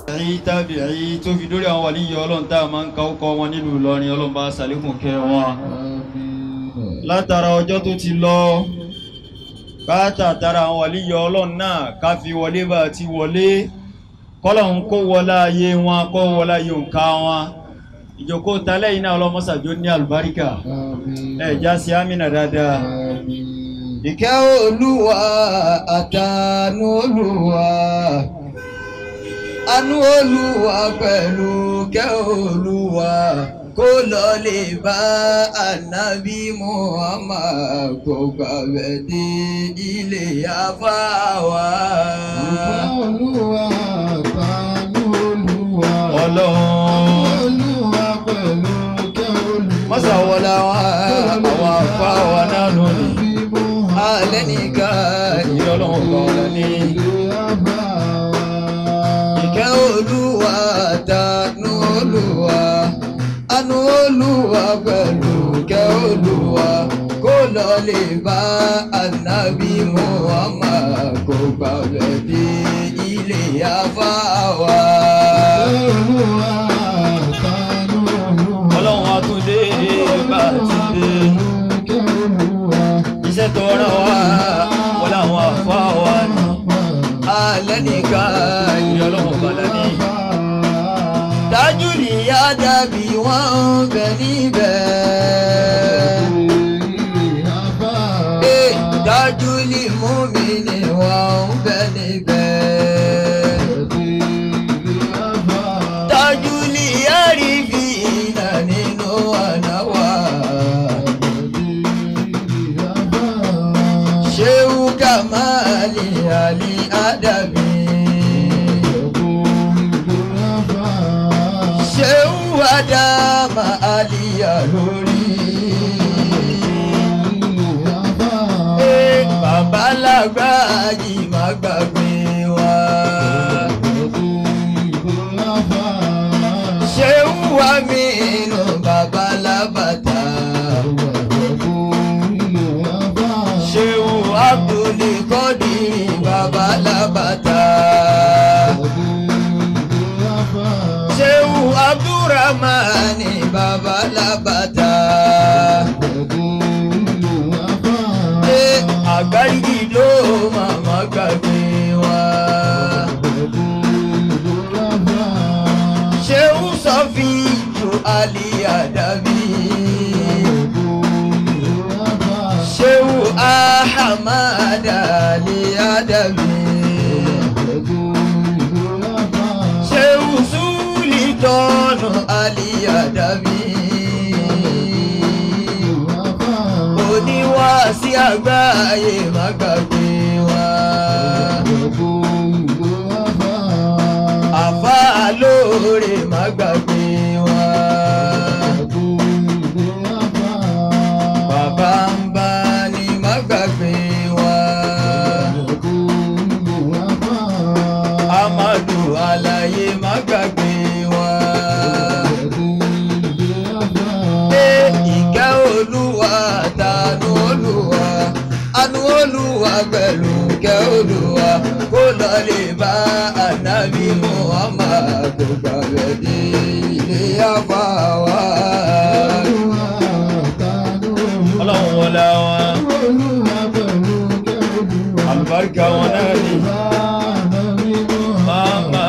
Tàbí'í tó fi dórí àwọn wàlíyé Ọlọ́run tá a máa ń ka ọkọ wọn nílùú Ìlọrin, Ọlọ́run bá ṣàlékún kẹ́ wọn. Látara ọjọ́ tó ti lọ, káàtà tara àwọn wàlíyé Ọlọ́run náà ká fi wọlé bá ti wọlé, kọ́lọ́hún kó wọlá ayé wọn, kó wọlá ayé òǹkà wọn. Ìjókòó talẹ́ yìí náà ọlọ́mọ́sàjó ní àlùbáríkà. Ẹ já sí àmìnà dáadáa. Ìkẹ́ Olúwa àtàánú Olúwa, àánú Olúwa pẹ̀lú kẹ́ Olúwa, kó lọ lè bá ànábì Muhammad kó gbàgbé dé ilé àfáà wa. Ìkẹ́ Olúwa àtàánú Olúwa, Ọlọ́run Olúwa pẹ̀lú kẹ́ Olúwa, mọ́sà wọlé àwọn àfáà wa náà lónìí. Alẹ́ nìkan ìyá Ọlọ́run bá wọlé ní. Ìkẹ́ Olúwa àtàánú Olúwa, àánú Olúwa pẹ̀lú kẹ́ Olúwa, kó lọ lè bá ànábì Muhammad kó gbàgbé dé ilé àfáà wa. Ọlọ́run àtúndé bá ti dé. Iṣẹ́ tó rán wa wọlé àwọn àfáà wa ni. Alẹ́ nìkan ìyá Ọlọ́run bá lání. Tajuli Adabi wọ́n ń bẹ níbẹ̀. Tajuli Mumini wọ́n ń bẹ níbẹ̀. Tajuli Arifina nínú ànáwà. Shehu Kamali Ali Adabi. Shehu Adama Ali Alori. Bàbá lágbàáyé má gbàgbé wa. Shehu Aminu bàbá lábàtà. Shehu Abdul Qadiri bàbá lábàtà. Shehu Abdurrahmani bàbá lábàtà. Àgbárígidó màmá gbàgbé wa. Shehu Sọfíjù Ali Adabi. Shehu Ahmad Ali Adabi. Shehu Sulitọ́nù Ali Adabi. Oníwàásí àgbáyé má gbàgbé wa. Àfáà lóore má gbàgbé wa. Bàbá ń bá ní má gbàgbé wa. Amadu Alaye má gbàgbé wa. Ìkẹ́ Olúwa àtàánú Olúwa, àánú Olúwa pẹ̀lú kẹ́ Olúwa, kó lọ lè bá ànábì Muhammad kó gbàgbé dé ilé àfáà wa. Ọlọ́run wọlé wọn, àlùbáríkà wọn náà ni. Màmá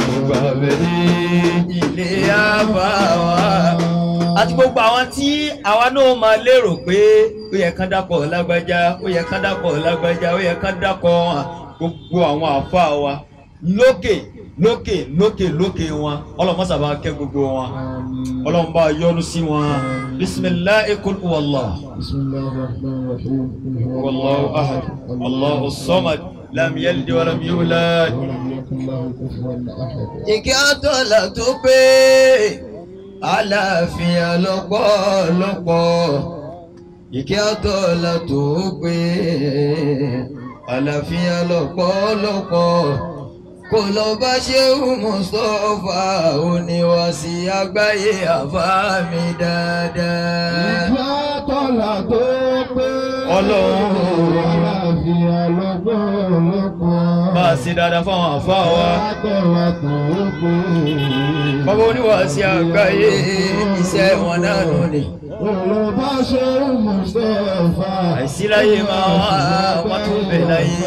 kò gbàgbé dé ilé àfáà wa. Àti gbogbo àwọn tí àwa náà máa lérò pé ó yẹ kán dákọ̀ lágbájá, ó yẹ kán dákọ̀ lágbájá, ó yẹ kán dákọ̀ wọn, gbogbo àwọn àfáà wa lókè lókè lókè lókè wọn, ọlọ́mọ sábà kẹ́ gbogbo wọn, Ọlọ́run bá yọ́nú sí wọn. Bisimilahi kul huwallah. Bismillahirrahmanirrahim. Wallahu ahad, Allahu samad, lam yalid walam yulad. Walam yakun lahu kufuwan ahad. Ìkẹ́ àtọ́là tó pé àlàáfíà lọ́pọ̀lọpọ̀. Ìkẹ́ àtọ́là tó pé àlàáfíà lọ́pọ̀lọpọ̀. Kò lọ bá Shehu Mustapha oníwàsí àgbáyé àfáà mi dáadáa. Ìkẹ́ àtọ́là tó pé Ọlọ́run àlàáfíà. Àlọ́pọ̀lọpọ̀. Bá a ṣe dáadáa fáwọn àfáà wa. Àtọ̀là tó pé. Bàbá oníwàásí àgbáyé iṣẹ́ wọn náà nù ni. Olùbá ṣe Mustapha. Àìsí láyé máa wá wọ́n tún bẹ̀ láyé.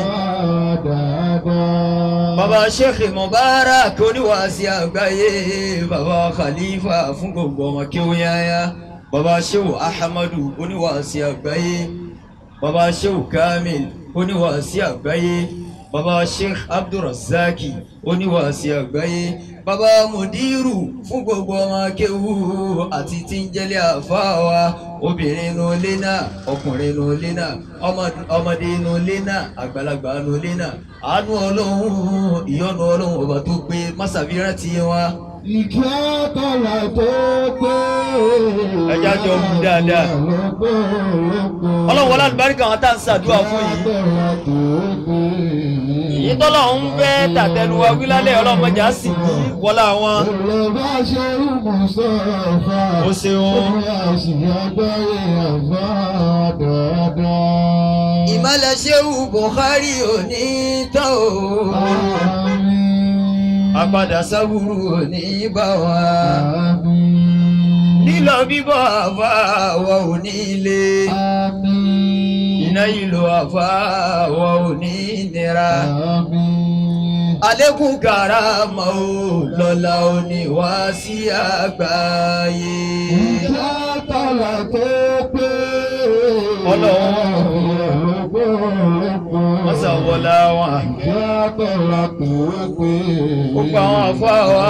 Dáadáa. Bàbá Sheikh Mubarak oníwàásí àgbáyé bàbá Khalifa fún gbogbo ọmọ kí ó yáyá. Bàbá Shehu Ahmadu oníwàásí àgbáyé. Bàbá Shehu Kamil oníwàásí àgbáyé. Bàbá Sheikh Abdulrazaki oníwàásí àgbáyé. Bàbá Mudiru fún gbogbo ọmọ kéwú àti tí ń jẹ́lé àfáà wa. Obìnrin inú ilé náà, ọkùnrin inú ilé náà, ọmọdé inú ilé náà, àgbàlagbà inú ilé náà. Àánú Ọlọ́run, ìyọ́nú Ọlọ́run ọba tó pé mọ́sàbíràn ti wá. Ìkẹ́ àtọ̀là tó pé. Ẹ jẹ́ àjọ wù dáadáa. Àlọ́pọ̀lọpọ̀. Ọlọ́run wọlé àlùbáríkà àwọn tá à ń ṣàdúrà fún yìí. Àtọ̀là tó pé. Èyí tọ́lọ́run ń fẹ́ tàtẹnuwa wí lálẹ́ Ọlọ́run mọ̀já sì wí wọlé àwọn. Olùbá ṣe Mustapha. Ó ṣeun. Oníwàásí àgbáyé àfáà dáadáa. Ìmọ̀lẹ̀ Shehu Buhari ò ní tán o. Àmín. Àpadà sábúrú ò ní bá wa. Àmín. Lílọ bíbọ̀ àfa wa ò ní lé. Àmín. Iná ìlò àfa wa ò ní nira. Àmín. Àlékún karama o lọ́la ò ní wá sí àgbáyé. Ìkẹ́ àtọ̀là tó pé. Ọlọ́run. Àlọ́pọ̀lọpọ̀. Wọ́n ṣàwọlá wọn. Ìkẹ́ àtọ̀là tó pé. Gbogbo àwọn àfa wa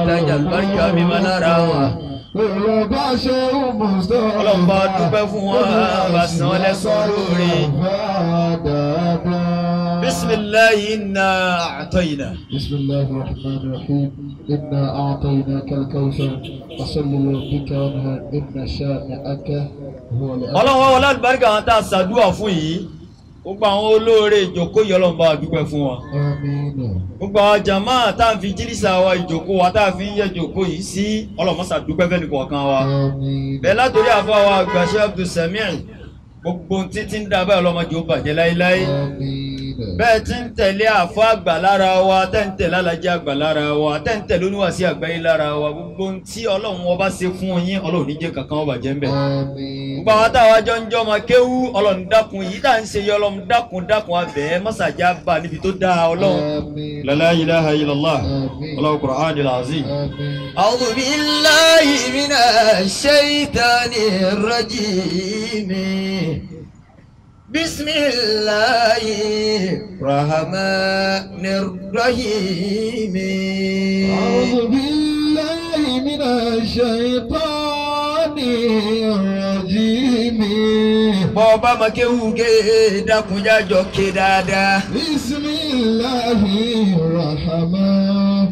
tajà lùbáríkà mímọ́ lára wọn. Olùbá ṣe Mustapha. Ọlọ́run bá dúpẹ́ fún wọn, bá san wọ́n lẹ́san lóore. Dáadáa. Bisimilahi inna a'tayna. بسم الله الرحمن الرحيم إنا أعطيناك الكوثر فصل لربك وانحر إن شانئك هو الأبتر. Ọlọ́run wá wọlé àlùbáríkà àwọn tá a ṣàdúrà fún yìí. Gbogbo àwọn olóore ìjókòó yìí Ọlọ́run bá wa dúpẹ́ fún wọn. آمين. Gbogbo àwọn jàmáà tá à ń fi jírísà wa ìjókòó wa tá a fi ń yẹ ìjókòó yìí sí Ọlọ́run má ṣàdúpẹ́ fẹ́ni kọ̀ọ̀kan wa. آمين. Bẹ́ẹ̀ látòrí àfọ àwọn àgbà Sheikh Abdul Sami' gbogbo títí ń dábàá ọlọ́mọdé ó bàjẹ́ láéláé. آمين. Bẹ́ẹ̀ tí ń tẹ̀lé àfọ àgbà lára wa tẹ́ ń tẹ̀lé alájẹ́ àgbà lára wa tẹ́ ń tẹ̀lé oníwàásí àgbáyé lára wa gbogbo ohun tí Ọlọ́run ọba ṣe fún yín Ọlọ́run ní jẹ́ kankan ó bàjẹ́ ńbẹ̀. آمين. Gbogbo àwọn táwa jọ ń jọ́ ọmọ kéwú Ọlọ́run dákun yìí tá à ń ṣe yọ Ọlọ́run dákun dákun abẹ́ mọ́sàájá bá níbi tó dáa Ọlọ́run. آمين. La ilaha illallah آمين. Ọlọ́run Qur'anil azim. آمين. أعوذ بالله من الشيطان الرجيم بسم الله الرحمن الرحيم أعوذ بالله من الشيطان الرجيم. Bọ́ọ̀bá makéwù ké dákunjájọ ké dáadáa. بسم الله الرحمن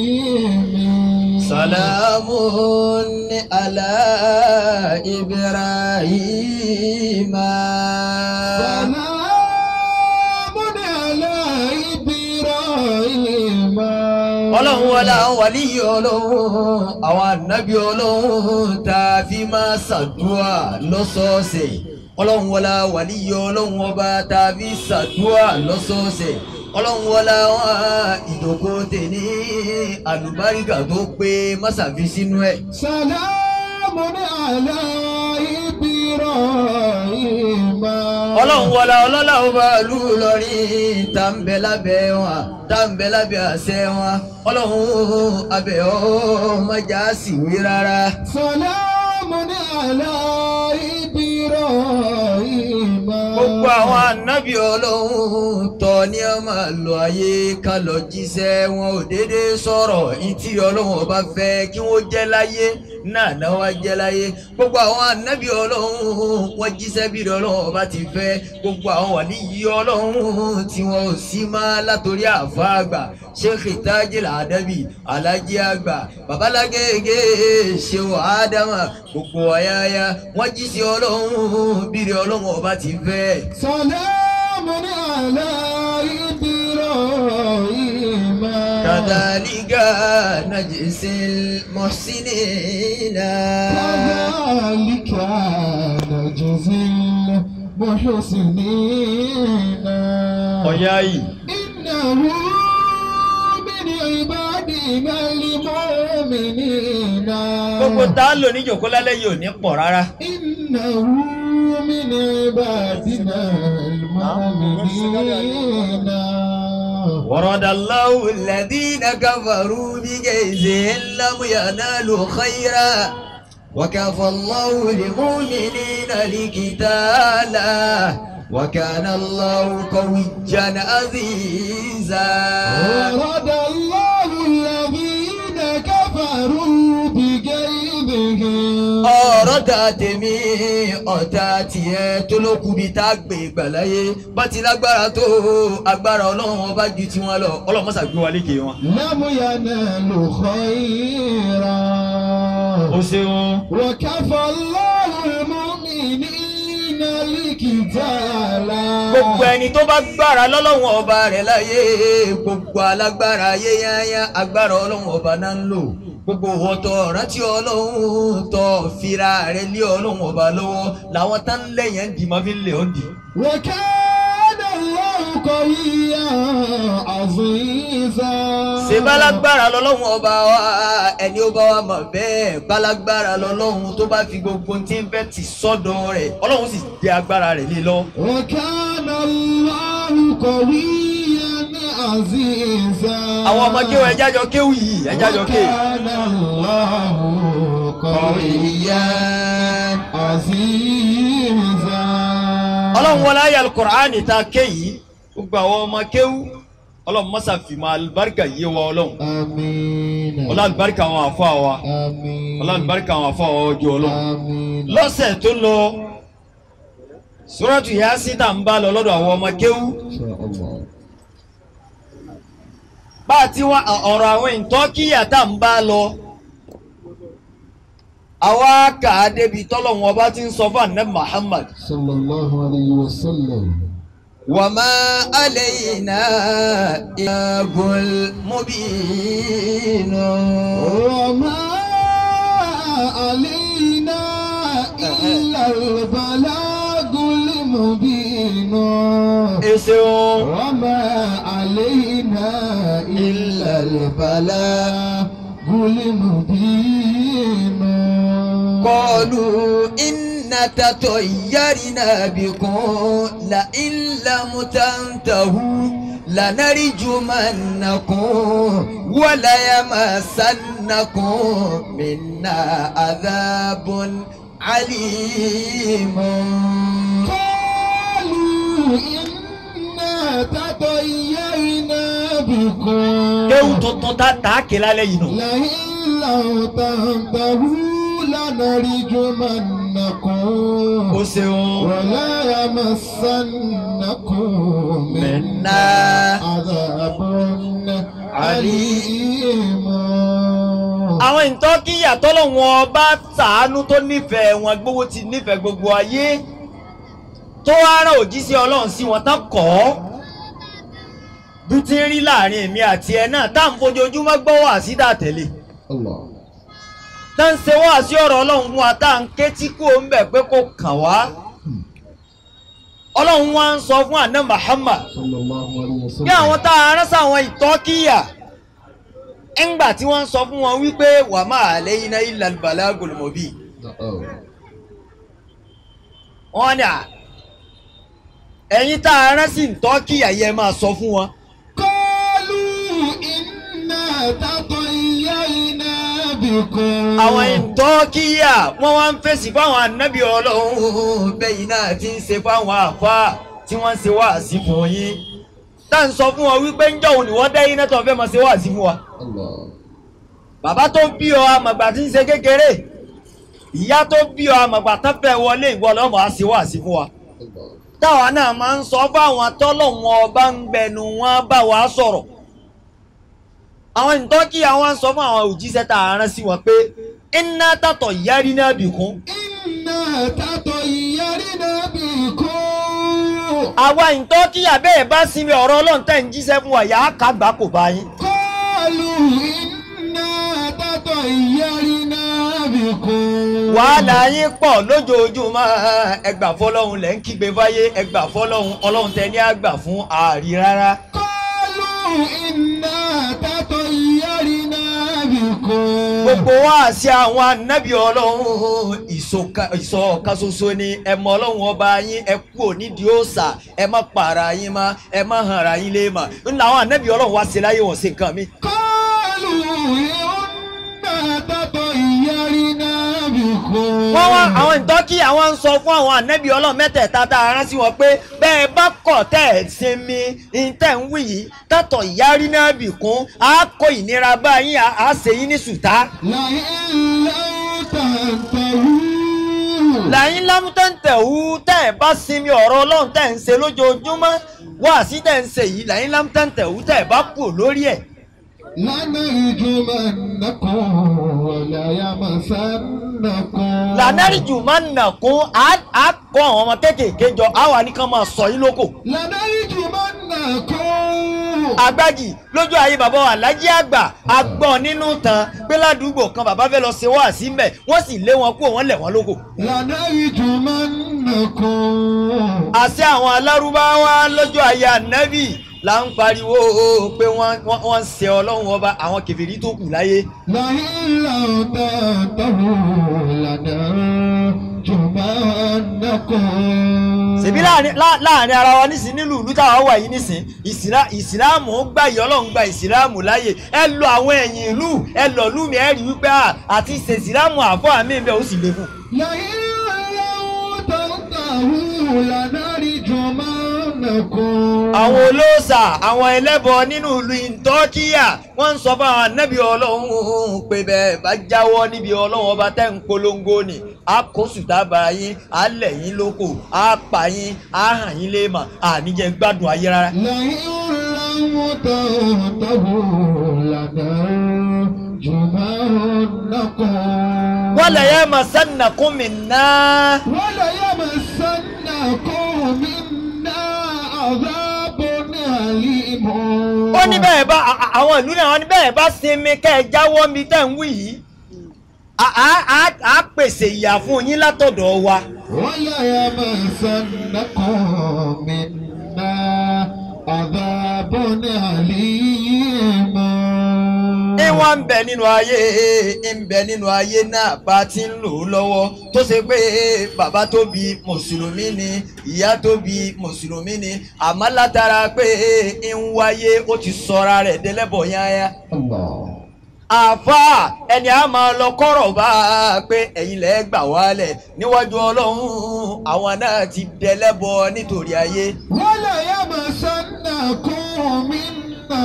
الرحيم. سلام على إبراهيم. سلام على إبراهيم. Ọlọ́run wọlé àwọn wàlíyé Ọlọ́run àwọn ànábì Ọlọ́run tá a fi máa ṣàdúrà lọ́sọ̀ọ̀sẹ̀. Ọlọ́run wọlé àwọn wàlíyé Ọlọ́run ọba tá a fi ṣàdúrà lọ́sọ̀ọ̀sẹ̀. Ọlọ́run wọlé àwọn ìjókòó tèní àlùbáríkà tó pé mọ́sàfí sínú ẹ̀. سلام على إبراهيم. Ọlọ́run wọlé ọlọ́lá ọba ìlú Ìlọrin tá ń bẹ lábẹ́ wọn tá ń bẹ lábẹ́ àṣẹ wọn. Ọlọ́run abẹ́ ọ́ mọ́jà sì wí rárá. سلام على إبراهيم. Gbogbo àwọn ànábì Ọlọ́run tọ́ ní ọ máa lọ ayé ká lọ jíṣẹ́ wọn ò déédéé sọ̀rọ̀ ìtì Ọlọ́run ọba fẹ́ kí wọ́n jẹ́ láyé náà náà wá jẹ́ láyé. Gbogbo àwọn ànábì Ọlọ́run wọ́n jíṣẹ́ bí Ọlọ́run ọba ti fẹ́. Gbogbo àwọn wàlíyí Ọlọ́run tí wọn ò sí máa látòrí àfa àgbà Sheikh Tajil Adabi Alhaji àgbà Babalágége Shehu Adama gbogbo ọ̀yáyá wọ́n jíṣẹ́ Ọlọ́run bí Ọlọ́run ọba ti fẹ́. سلام على إبراهيم. كذلك نجزي المحسنين. كذلك نجزي المحسنين. Ọ̀yá yìí. إنه من عبادنا المؤمنين. Gbogbo tá a lò ní ìjòkó lálẹ́ yìí ò ní pọ̀ rárá. إنه من عبادنا المؤمنين. ورد الله الذين كفروا بغيظهم لم ينالوا خيرا وكفى الله المؤمنين القتال وكان الله قويا عزيزا. ورد الله الذين كفروا بغيظهم. Ọ̀rọ̀ dà tèmi ọ̀tá tiẹ̀ tó ló kú bí tá a gbé gbàláyé bá ti lágbára tó agbára Ọlọ́run ọba ju tiwọn lọ. Ọlọ́run mọ́sà gbé wa lékè wọn. لم ينالوا خيرا. O ṣeun. وكفى الله المؤمنين القتال. Gbogbo ẹni tó bá gbára lọ́lọ́run ọba ọba rẹ̀ láyé gbogbo alágbára ayé yáyá agbára Ọlọ́run ọba náà ń lò. Gbogbo ọ̀tọ̀ rántí Ọlọ́run tó fira rẹ̀ lé Ọlọ́run ọba lọ́wọ́ làwọn tá ń lẹ́yìn ń dì máa fi ń lè ọ́ dì. وكان الله قويا عزيزا. Ṣé bálágbára lọ́lọ́run ọba wa ẹni ó bá wa mọ̀ bẹ́ẹ̀ bálágbára lọ́lọ́run tó bá fi gbogbo tí ń fẹ́ ti sọ́dọ̀ rẹ̀ Ọlọ́run sì dé agbára rẹ̀ lé lọ. وكان الله قويا عزيزا. Àwọn ọmọ kéwù ẹja jọ kéwù yìí ẹja jọ kéwù. وكان الله قويا عزيزا. Ọlọ́run wọlé ayé alukur'ani ta ké yìí gbogbo àwọn ọmọ kéwù Ọlọ́run mọ́sá fìmọ̀ alibarika yé wa Ọlọ́run. Àmín. Ọlọ́run alibarika àwọn àfa wa. Àmín. Ọlọ́run alibarika àwọn àfa wa ọjọ́ Ọlọ́run. Àmín. Lọ́sẹ̀ tó lọ Suratu Yasin tá ń bá lọ lọ́dọ̀ àwọn ọmọ kéwù. Insha Allah. Bá a ti wá ọ̀rọ̀ àwọn ìtọ́kíyà tá ń bá lọ. Àwa kà á débi tọ́lọ́run ọba ti ń sọ fún Ànábì Muhammad. Sallallahu alayhi wa sallam. وما علينا إلا المبين. وما علينا إلا البلاغ المبين. Ẹsẹ̀un. وما علينا إلا البلاغ المبين. قالوا إنا تطيرنا بكم لئن لم تنتهوا لنرجمنكم وليمسنكم منا عذاب عليم. قالوا إنا تطيرنا بكم. Kéwù tuntun tá a ké lálẹ́ yìí nù. لئن لم تنتهوا لنرجمنكم O ṣeun. ولا يمسنكم منا عذاب أليم. Àwọn ìtọ́kíyà tọ́lọ́run ọba ṣàánú tó nífẹ̀ẹ́ wọn gbówó ti nífẹ̀ẹ́ gbogbo ayé tó wá rán òjíṣẹ́ Ọlọ́run sí wọn tán kọ́ ọ́ bí ti ń rí láàrin èmi àti ẹ náà tá à ń fojoojúmọ́ gbọ́ wá sí dàtẹ̀lé Allah. tá ń ṣe wá sí ọ̀rọ̀ Ọlọ́run fún wa tá à ń ké tí kò ń bẹ̀ pé kò kàn wá. Ọlọ́run wá ń sọ fún àná Muhammad Sallallahu alayhi wa sallam. bí àwọn tá a rán sáwọn ìtọ́kíyà ńgbà tí wọ́n ń sọ fún wọn wípé wa ma alayna illa al-balagul mubin. Wọ́n ní à ẹ̀yin tá a rán sí ìtọ́kíyà yẹ máa sọ fún wọn. قالوا إنا تطيرنا بكم. Àwọn ìtọ́kíyà wọ́n wá ń fèsì fáwọn ànábì Ọlọ́run bẹ́yìn náà ti ń ṣe fáwọn àfáà tí wọ́n ń ṣe wáàsí fún yín. Tá à ń sọ fún wọn wípé ńjọ́ òun ni wọ́n dẹ́ iná tó fẹ́ máa ṣe wáàsí fún wa. Allah. Bàbá tó bí ọ amọ̀gbà tí ń ṣe kékeré ìyá tó bí ọ amọ̀gbà tó fẹ́ wọlé ìwọ lọ́mọ á ṣe wáàsí fún wa. Allah. Táwa náà máa ń sọ fáwọn tọ́lọ́wọ́n ọba ń gbẹnu wọn bá wa sọ̀rọ̀. Àwọn ìtọ́kì àwọn sọ fún àwọn òjíṣẹ́ tá a rán sí wọn pé iná tàtọ̀ yárí náà bìkún. Inna tatayyarna bikum. Àwa ìtọ́kì àbẹ́ ẹ̀ bá sinmi ọ̀rọ̀ Ọlọ́run tẹ̀ ń jíṣẹ́ fún wa yà á kàgbá kò bá yín. Qalu inna tatayyarna bikum. Wàhálà yín pọ̀ lójoojúmọ́ ẹgbà fọlọ́hún lẹ́ ń kígbe fáyé ẹgbà fọlọ́hún ọlọ́hun tẹ ní àgbà fún ààrí rárá. Qalu inna tatayyarna bikum. Gbogbo wa sí àwọn anábì ọlọ́hun ìṣọ̀kan ṣoṣo ni ẹ mọ ọlọ́hun ọba yín ẹ kú ònídìí òòṣà ẹ má pààrà yín mọ́ ẹ má hànra yín lé mọ́ ńlá àwọn anábì ọlọ́hun wá ṣe láyé wọ́n ṣe nǹkan mi. Qalu inna tatayyarna bikum. Wọ́n wá àwọn ìtọ́kì àwọn ń sọ fún àwọn ànábì ọlọ́run mẹ́tẹ̀ẹ̀ta tá a rán sí wọn pé bẹ́ẹ̀ bá kọ̀ tẹ́ ẹ̀ sinmi ìtẹ̀ ń wí yìí tàtọ̀ ìyárí náà bì kún á kó ìnira bá yín á ṣe yín ní sùtá. La'in lam tantahu. La'in lam tantahu tẹ́ ẹ̀ bá sinmi ọ̀rọ̀ ọlọ́run tẹ́ ẹ̀ ń ṣe lójoojúmọ́ wá sí tẹ́ ẹ̀ ń ṣe yìí la'in lam tantahu tẹ́ ẹ̀ bá kú lórí ẹ̀. Lanarjumannakum wala yamassannakum. Lanarjumannakum á kọ́ àwọn ọmọ kéékèèké jọ á wà ní kán máa sọ yín lóko. Lanarjumannakum. Àgbàjì lójú ayé bàbá wa Aláàjì Àgbà agbọ́n nínú tán pé ládùúgbò kan bàbá fẹ́ lọ ṣe wáàsí mbẹ̀ wọ́n sì lé wọn kúrò wọ́n lẹ̀ wọ́n lóko. Lanarjumannakum. Àṣẹ àwọn alárúbáwá lójú ayé ànábì là ń pariwo pé wọ́n ń ṣe ọlọ́run ọba àwọn kèfèrí tó kù láyé. La'in lam tantahu lanarjumannakum. Ṣèbí láàrin ara wa nísìn nílùú ìlú táwa wà yìí nísìn ìsìláàmù gbà yìí ọlọ́run gba ìsìláàmù láàyè ẹ lọ àwọn ẹ̀yìn ìlú ẹ lọ lú mi ẹ rí wípé àti ṣe ìsìláàmù àfọ́ àmì ìbẹ̀ ó sì le fún. La'in lam tantahu lanarjumannakum. Àwọn olóòṣà àwọn ẹlẹ́bọ nínú ìlú Ìntọ́kíyà wọ́n ń sọ fún àwọn ànábì ọlọ́run pé bẹ́ẹ̀ bá jáwọ́ níbi ọlọ́run ọba tẹ́ ń polongo ni a kó sùtá bá yín a lẹ̀ yín lóko a pa yín a hàn yín léèmọ̀ àníjẹ́ gbádùn ayé rárá. La'in lam tantahu lanarjumannakum. Wala yamassannakum minna. Wala yamassannakum minna adhabun alim. Ó ní bẹ́ẹ̀ bá àwọn ìlú náà wọ́n ní bẹ́ẹ̀ bá sinmi kẹ́ ẹ jáwọ́ mi tẹ́ ń wí yìí á pèsè ìyà fún yín látọ̀dọ̀ wa. Wala yamassannakum minna adhabun alim. Ìwọ̀n ń bẹ nínú ayé ń bẹ nínú ayé náà bá ti ń lò ó lọ́wọ́ tó ṣe pé bàbá tó bí mùsùlùmí ni ìyá tó bí mùsùlùmí ni àmọ́ látara pé ń wáyé ó ti sọra rẹ̀ délẹ́bọ̀ yáyá. Àfà ẹni a máa lọ kọ́rọ̀ bá a pé ẹ̀yin lẹ́ gbà wálẹ̀ níwájú ọlọ́run àwọn náà ti dẹlẹ́bọ nítorí ayé. Wala yamassannakum minna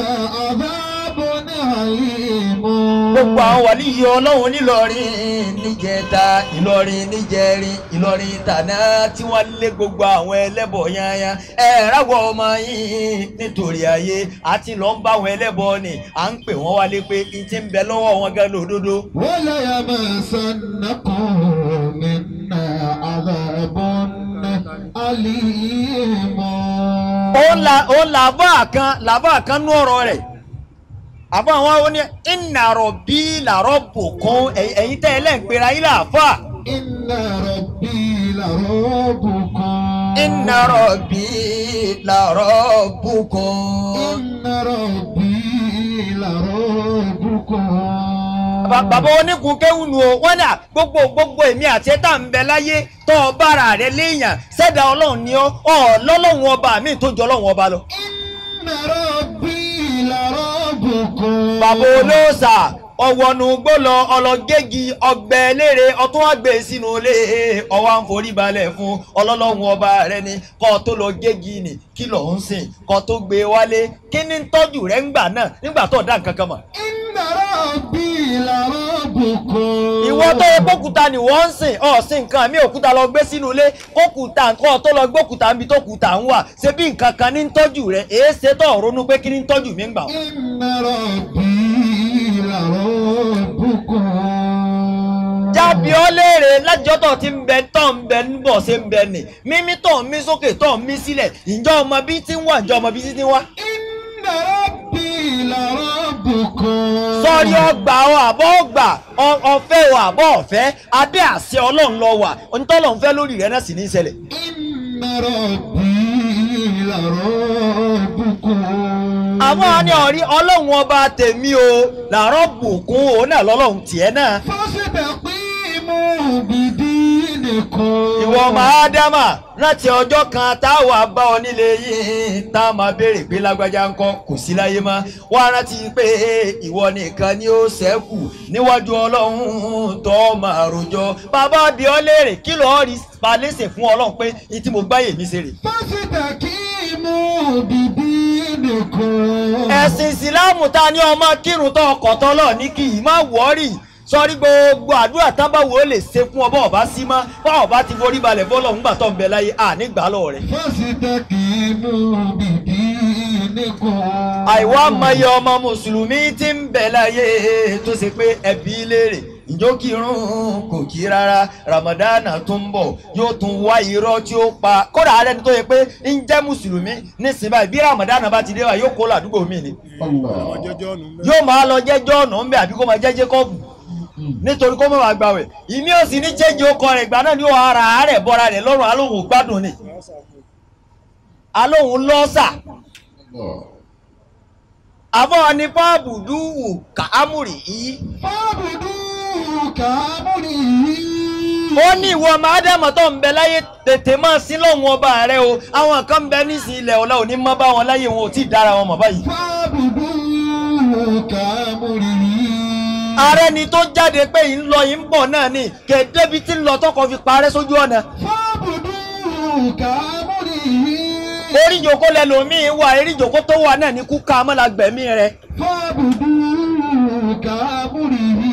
adhabun alim. Gbogbo àwọn wàlíyé ọlọ́run nílọrin níjẹta Ìlọrin níjẹrin Ìlọrin tàná tí wọ́n lé gbogbo àwọn ẹlẹ́bọ yányá ẹ ráwọ̀ ọmọ yín nítorí ayé àti lọ́n bá àwọn ẹlẹ́bọ ni à ń pè wọ́n wálé pé n ti ń bẹ lọ́wọ́ wọn gan lódodo. Wala yamassannakum minna adhabun alim. Ó làbá kan nú ọ̀rọ̀ rẹ̀ àbọ̀ àwọn ó ní inna rabbi la rabbukum ẹ̀yin tẹ́ ẹ lẹ́ǹpẹ̀rẹ̀ ayé làáfà. Inna rabbi la rabbukum. Inna rabbi la rabbukum. Inna rabbi la rabbukum. Bàbá oníkun kéwù nù o wọ́n ní gbogbo èmi àti ẹ̀ tá à ń bẹ láyé tọ́ ọ bára rẹ léèyàn sẹ́dá ọlọ́run ni ọ́ ọlọ́run ọba mi tó jọ ọlọ́run ọba lọ. Inna rabbi la rabbukum. Bàbá olóòṣà ọwọ́nu gbọ́lọ ọlọ́gẹ́gi ọgbẹ́ léèrè ọtún àgbẹ̀ sínú ilé ọwọ́ à ń forí balẹ̀ fún ọlọ́lọ́hun ọba rẹ ni kọ́ tó lọ gégi ni kí lọ́ ń sìn kọ́ tó gbé wálé kí ni ń tọ́jú rẹ ńgbà náà nígbà tó dá nǹkan kan mọ̀. Inna rabbi la rabbukum. Ìwọ tó yẹ kókúta ni wọ́n ń sìn ọ̀sìn nǹkan mi òkúta lọ gbé sínú ilé kókúta nǹkan tó lọ gbókúta níbi tó kúta ń wà ṣé bí nǹkan kan ní ń tọ́jú rẹ èé ṣe tó ronú pé kí ni ń tọ́jú mi ń gbà. Inna rabbi la rabbukum. Jábí ọ léèrè lájọ́ tó ti ń bẹ tó ń bẹ ń bọ̀ ṣe ń bẹ nì mímí tó ń mí sókè tó ń mí sílẹ̀ ǹjọ́ ọmọ bí ti ń wà ǹjọ́ ọmọ bí ti ń wá. Inna rabbi la rabbukum. Rabbukum. Sọ́rí ọgbà ọ àbọ̀ ọgbà ọ̀fẹ́ ọ àbọ̀ ọ̀fẹ́ abẹ́ àṣẹ Ọlọ́run ló wà onítọ́lọ́run fẹ́ lórí rẹ náà sì ní í ṣẹlẹ̀. Inna rabbi la rabbukum. Àwọn ni ọ̀rí Ọlọ́run ọba tèmi o làárọ̀ bùkún òun náà lọ́lọ́run tiẹ̀ náà. Fastaqimu bidinikum. Ìwọ ọmọ Ádámà láti ọjọ́ kan táwa bá ọ nílé yìí tá a máa béèrè pé lágbájá ńkọ́ kò sí láyé mọ́ wá rántí pé ìwọ nìkan ni ó ṣẹ́kù níwájú Ọlọ́run tó máa rojọ́ bàbá bí ọ léèrè kí lọ́ọ́ rí palẹ́sẹ̀ fún Ọlọ́run pé ní tí mo gbáyè mi ṣe rè. Fastaqimu bidinikum. Ẹ̀sìn Ìsìláàmù ta ni ọmọ kírun tó ọkọ̀ tọ́lọ̀ ní kì í má wọ́ọ̀rì sọrí gbogbo àdúrà tábàwò lè ṣe fún ọba ọba sí mọ́ bá ọba ti forí balẹ̀ fọlọ́ ńgbà tó ń bẹ láyé à nígbà lọ rẹ̀. Fastaqimu bidinikum. Àìwá mọyì ọmọ mùsùlùmí tí ń bẹ láyé tó ṣe pé ẹbí léèrè ìjó kírun kò kí rárá Ramadana tó ń bọ̀ yóò tún wá irọ́ tí ó pa kódà ààrẹ ni tó yẹ pé ń jẹ́ mùsùlùmí nísìnyí báyìí bí Ramadana bá ti dé wá yóò kó ládùúgbò mi ni yóò máa lọ jẹ́ Jọ́ọ̀nù ń bẹ àbí kó máa jẹ́ Jákọ́bù nítorí kó má bàa gbàwẹ̀ ìmí ò sì ní jẹ́jẹ́ ọkọ rẹ̀ ìgbà náà ni ó ara rẹ̀ bọ́ra rẹ̀ lọ́rùn alóhùn gbádùn ni alóhùn lọ́sà àbọ̀ ni fáàbùdù kàámùrì yìí. Fáàbùdù kàámùrì yìí. Ó ní ìwọ ọmọ Ádámù tó ń bẹ láyé tètè máa sin lọ́hùn ọba rẹ o àwọn kan ń bẹ nísìnyí ilẹ̀ ọ̀la òní mọ́ bá wọn láyé wọn ò tí ì dára wọn mọ̀ báyìí. Fáàbùdù kàámùrì yìí. Ààrẹ ni tó jáde pé ń lọ ń bọ̀ náà ni kèdébi tí ń lọ tọkọ fi parẹ́ sójú ọ̀nà. Fáàbùdù kàámùrì yìí. Oríjòkó lẹlòmíín wà eríjòkó tó wà náà ní kúkà mọ́lágbẹ̀mí rẹ. Fáàbùdù kàámùrì yìí.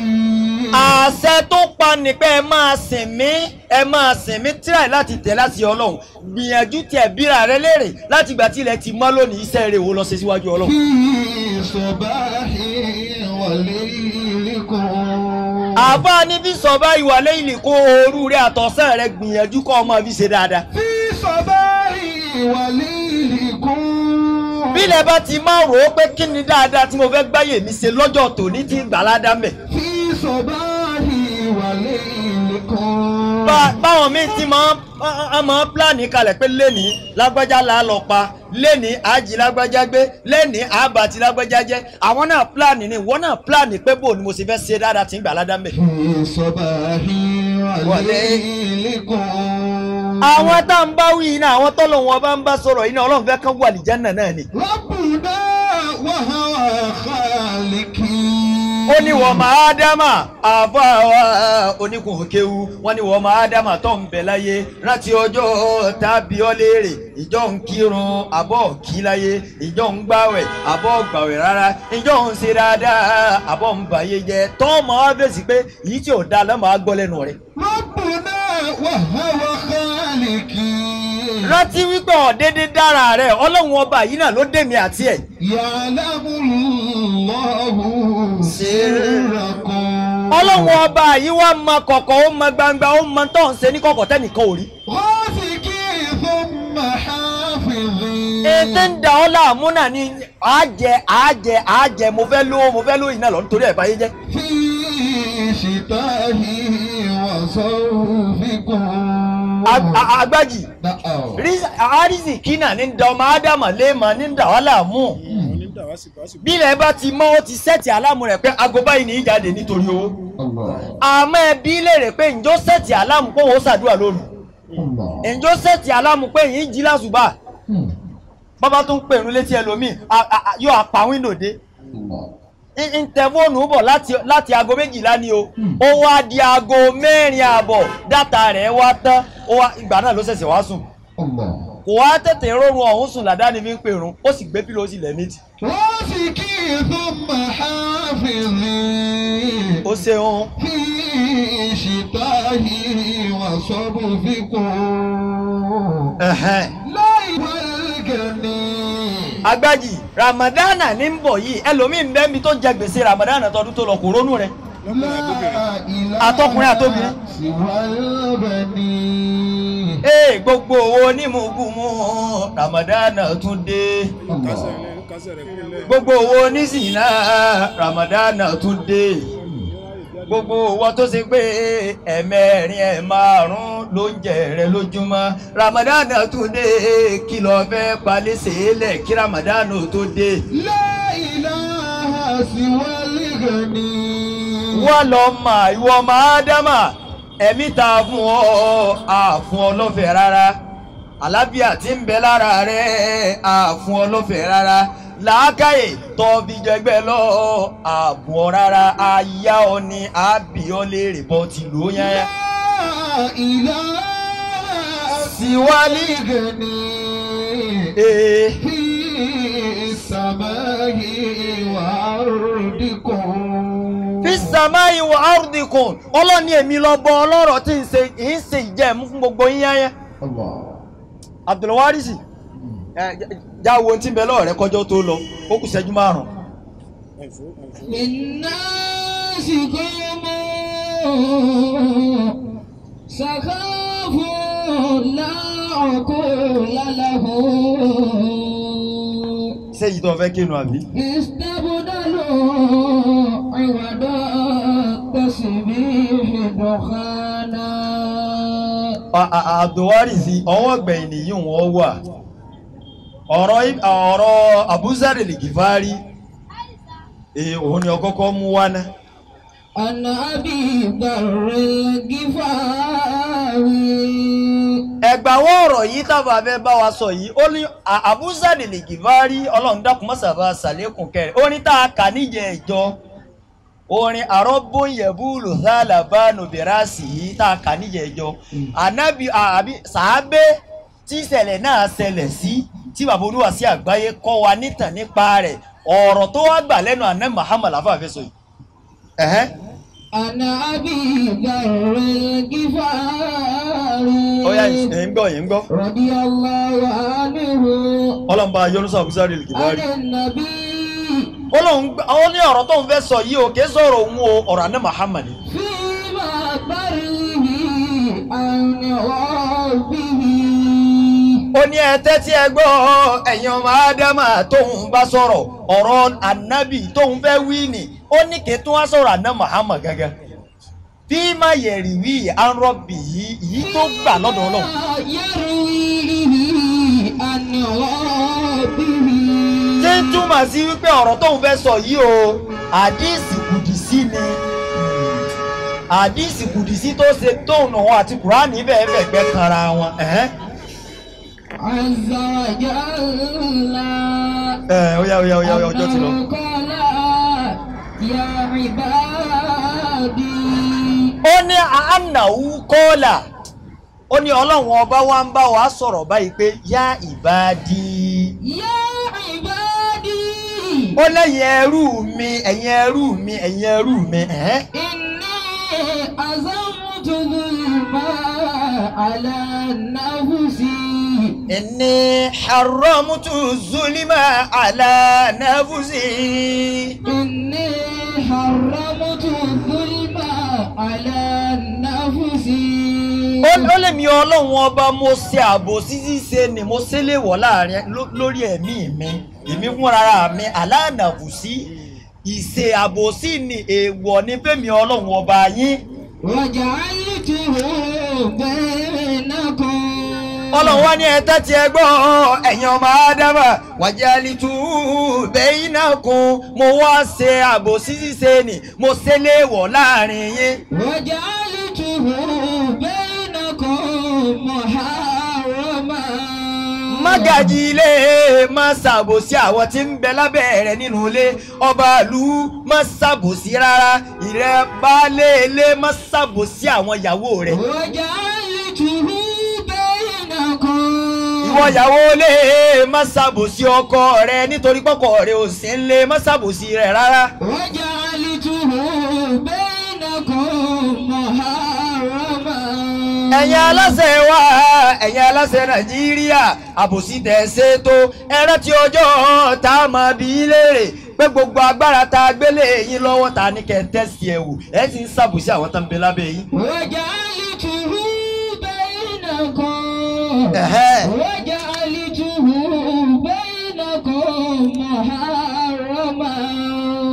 Àṣẹ tó pa ni pé ẹ máa sìn mí ẹ máa sìn mí tíráì láti tẹ̀ láti Ọlọ́run gbìyànjú tiẹ̀ bíra rẹ léèrè láti ìgbà tí ilẹ̀ ti mọ́ lónìí iṣẹ́ rẹ̀ wo lọ ṣe síwájú Ọlọ́run. Fi sọ̀báhì wàlẹ́ Àbá ní bí sọ̀bá ìwà lẹ́yìn kó ooru rẹ̀ àtọ̀sán rẹ̀ gbìyànjú kọ́ ọmọ fi ṣe dáadáa. Fi sọ̀báhì wà lẹ́yìn kún. Bí ilẹ̀ bá ti máa rò ó pé kí ni dáadáa tí mo fẹ́ gbáyè mi ṣe lọ́jọ́ tòní tí gbàládá mẹ́. Fi sọ̀báhì wà lẹ́yìn kún. Báwọn míì ti máa ń pílánì kalẹ̀ pé lẹ́ni lágbájá là á lọ pa lẹ́ni àjì lágbájá gbé lẹ́ni àbàtì lágbájá jẹ́ àwọn náà pílánì ni wọ́n náà pílánì pé bò ni mo sì fẹ́ ṣe dáadáa tí ń gbà ládàá mẹ́. Fi sọ̀báhì wà lẹ́yìn kún. Àwọn tá ń bá wí iná àwọn tọ́lọ̀ wọn bá ń bá sọ̀rọ̀ iná Ọlọ́run fẹ́ kán wà àlìjánnà náà ni. Rabbuna wa huwa khaliki. Ó ní wọ́n máa dámà àbá wa oníkùn kéwu wọ́n ní wọ́n máa dámà tó ń bẹ láyé rántí ọjọ́ tàbí ọ léèrè ìjọ ń kírun àbọ̀ kí láyé ìjọ ń gbàwẹ̀ àbọ̀ gbàwẹ̀ rárá ìjọ ń ṣe dáadáa àbọ̀ ń bàyé jẹ́ tọ́ máa fèsì pé èyí tí ò dáa lọ́mọ á gbọ́ lẹ́nu rẹ̀. Rabbuna wa huwa khaliki. Rántí wípé ọ̀dẹ́dẹ́ dára rẹ̀ Ọlọ́run ọba yìí náà ló dé mi àti ẹ̀. Ya'lamullahu sirrakum. Ọlọ́run ọba yìí wá mọ kọ̀kọ̀ ó mọ gbangba ó mọ tó ń ṣe ní kọ̀kọ̀ tẹ́nìkan ò rí. Ghasiki thumma hafizi. Ètè ń da ọ́ láàmú náà ni àjẹ àjẹ àjẹ mo fẹ́ lówó mo fẹ́ lówó iná lọ nítorí ẹ̀ báyé jẹ́. Fi shitahi wa sawfikum. Agbájì àrísìkí náà ní da ọmọ Ádámà léèmọ̀ ní da ọ́ láàmú. Bí ilẹ̀ bá ti mọ́ ó ti sẹ́ẹ̀tì aláàmú rẹ̀ pé aago báyìí ní í jáde nítorí owó. Àmọ́ ẹbí léèrè pé ǹjọ́ sẹ́ẹ̀tì aláàmú pé òun ó ṣàdúrà lóru. Ǹjọ́ sẹ́ẹ̀tì aláàmú pé yìí ń jí lásùbà. Bàbá tó ń pèrún létí ẹlòmíì yóò apá wíńdò dé. Ń tẹ fóònù bọ̀ láti aago 12 ni o. Ó wá di aago 4:30 dátà rẹ̀ wá tán ìgbà náà ló ṣẹ̀ṣẹ̀ wá sùn. Kò wá tètè rọrùn ọ̀hún sùn làdáni fi ń pèrún ó sì gbé pílò ó sì lẹ̀ méjì. Ghasiki thumma hafizi. Ó ṣeun. Fi shitahi wa sabfikum. Láì wal-gani. Agbájì Ramadana ní ń bọ̀ yìí ẹlòmíín bẹ́ẹ̀ mi tó jẹ gbèsè Ramadana tọdún tó lọ kò rónú rẹ̀. Àtọkùnrin àtobìnrin. Siwal-bani. Ee gbogbo owó onímùkúmu Ramadana tún dé. Gbogbo owó onísìnà Ramadana tún dé. Gbogbo owó tó ṣe pé ẹ̀mẹ́rin ẹ̀ márùn-ún ló ń jẹ rẹ lójúmọ́ Ramadana tún dé. Kí ló fẹ́ palẹ̀ sèélẹ̀ kí Ramadana tó dé. La ilaha siwal ghani. Wọ́n lọ mà ìwọ máa dámà ẹ̀mí ta fún ọ àfún ọ lọ́fẹ̀ẹ́ rárá. Àlàáfíà tí ń bẹ lára rẹ àfún ọ lọ́fẹ̀ẹ́ rárá. Làákàyè tó fi jẹgbẹ́ lọ àbùn ọ rárá. Aya ọ ni àbí ọ léèrè bọ́ ti lò ó yẹn. La ilaha siwal ghani. Fi samai wa ardikum. Fi samai wa ardikum. Ọlọ́ni èmi lọ bọ ọlọ́rọ̀ tí ń ṣe ìjẹ́mú fún gbogbo yín yẹn. Abdulwarisi jáwo tí ń bẹ lọ́wọ́ rẹ kọjọ́ tó lọ ó kù ṣẹ́jú márùn-ún. Linnasi qawmun sakhafu la uqula lahum. Ṣé èyí tó fẹ́ kéènù àbí? Istabdalu iwada tasbihi dukhana. Abdulwarisi ọwọ́ gbẹ̀yìn nìyí wọ́n wà. Ọ̀rọ̀ Abuzar al-Ghifari òun ni ọkọ́kọ́ mú wá ná. Ana Abi Dharr al-Ghifari. Ẹ̀gbàwọ́ ọ̀rọ̀ yìí tábà fẹ́ bá wa sọ yìí ó ní Abuzar al-Ghifari ọlọ́run dákun mọ́sàbá sàlékùn kẹrẹ̀ ó ní tá a kà níjẹ̀ ìjọ orin àrọ́bóyẹ̀búlù sálàbánu bẹ̀rẹ̀sì yìí tá a kà níjẹ̀ ìjọ ànábì àbí sàábé tí ìṣẹ̀lẹ̀ náà ṣẹlẹ̀ sí tí bàbá olúwa sí àgbáyé kọ́ wa nítàn nípa rẹ̀ ọ̀rọ̀ tó wá gbà lẹ́nu àná Muhammad afáfẹ́ sọ yìí. Ana Abi Dharr al-Ghifari. Ó yá ẹ̀ ń gbọ́ yẹn ń gbọ́. Radiyallahu anhu. Ọlọ́mọba yọ́nú Abuzar al-Ghifari. Ànábì. Ọlọ́run ó ní ọ̀rọ̀ tó ń fẹ́ sọ yìí o kì í sọ̀rọ̀ òun o ọ̀rọ̀ àná Muhammad. Fima barihi an rabbihi. Ó ní ẹ tẹ́tí ẹ gbọ́ ẹ̀yin ọmọ Ádámà tóun bá sọ̀rọ̀ ọ̀rọ̀ ànábì tóun fẹ́ wí ni ó ní kí tún wá sọ̀rọ̀ àná Muhammad gángan. Bí má yẹ̀rì wí ànrọ́bì yìí yìí tó gbà lọ́dọ̀ Ọlọ́run. Tí ń túmọ̀ sí wípé ọ̀rọ̀ tóun fẹ́ sọ yìí o àdíìsì kùdìsí ni àdíìsì kùdìsí tó ṣe tóun òun àti Kùránì bẹ́ẹ̀ fẹ̀gbẹ́ kanra wọn. Azza wa jalla. Ó yá ó yá ó yá ọjọ́ ti lọ. Ya ibadi. Ó ní àánáwó kọ́ọ̀là ó ní ọlọ́run ọba wa ń bá wa sọ̀rọ̀ báyìí pé yá ìbádí. Ya ibadi. Ó lẹ́yìn ẹrú mi ẹ̀yin ẹrú mi ẹ̀yin ẹrú mi. Inni azamtu zulma ala nafsi. Inni haramtu zulma ala nafsi. Inni haramtu zulma ala nafsi. Ó lè mi ọlọ́run ọba mo ṣe àbòsí ṣíṣe ni mo ṣe lè wọ̀ láàrin lórí ẹ̀mí mi èmi fúnra mi aláànàbùsí ìṣe àbòsí ni èèwọ̀ ní fẹ́mi ọlọ́run ọba yín. Waja'altuhu bainakum. Ọlọ́run wá ní ẹ tẹ́tí ẹ gbọ́ ẹ̀yin ọmọ Ádámà waja'altuhu bainakum mo wá ṣe àbòsí ṣíṣe ni mo ṣe lè wọ̀ láàrin yín. Waja'altuhu bainakum muharrama. Mágàjì ilé má ṣàbòsí àwọn tí ń bẹ lábẹ́ rẹ̀ nínú ilé ọba ìlú má ṣàbòsí rárá ìrẹ́ baálé ilé má ṣàbòsí àwọn ìyàwó rẹ̀. Waja'altuhu bainakum. Ìwọ ìyàwó ilé má ṣàbòsí ọkọ rẹ̀ nítorí pọ́kọ rẹ̀ ò sí nílé má ṣàbòsí rẹ̀ rárá. Waja'altuhu bainakum muharrama. Ẹ̀yin aláṣẹ wa ẹ̀yin aláṣẹ Nàìjíríà àbòsí tẹ̀ ṣe tó ẹ rántí ọjọ́ tá a máa bi í léèrè pé gbogbo agbára tá a gbélé yín lọ́wọ́ ta ní kẹ́ tẹ́sí ẹ̀ wò ẹ sì ń ṣàbòsí àwọn tó ń bẹ lábẹ́ yín. Waja'altuhu bainakum. وجعلته بينكم محرما.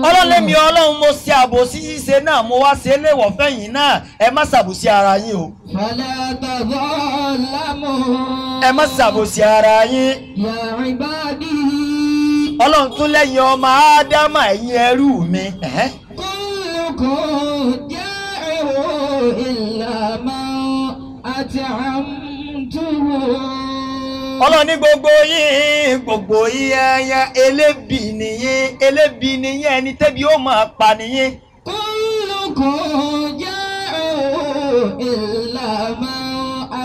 Ọlọ́run lèmi Ọlọ́run mo ṣe àbòsí ṣíṣe náà mo wá ṣe é léèwọ̀ fẹ́yìn náà ẹ má ṣàbòsí ara yín o. فلا تظلموا. Ẹ má ṣàbòsí ara yín. يا عبادي. Ọlọ́run tún lẹ́yìn ọmọ Ádámà ẹ̀yin ẹrú mi. كلكم جائع إلا من أطعمته. Ọlọ́run ní gbogbo yín ẹyẹ elébi nìyín elébi nìyín ẹni tẹ́bi ó máa pa nìyín. كلكم جائع إلا من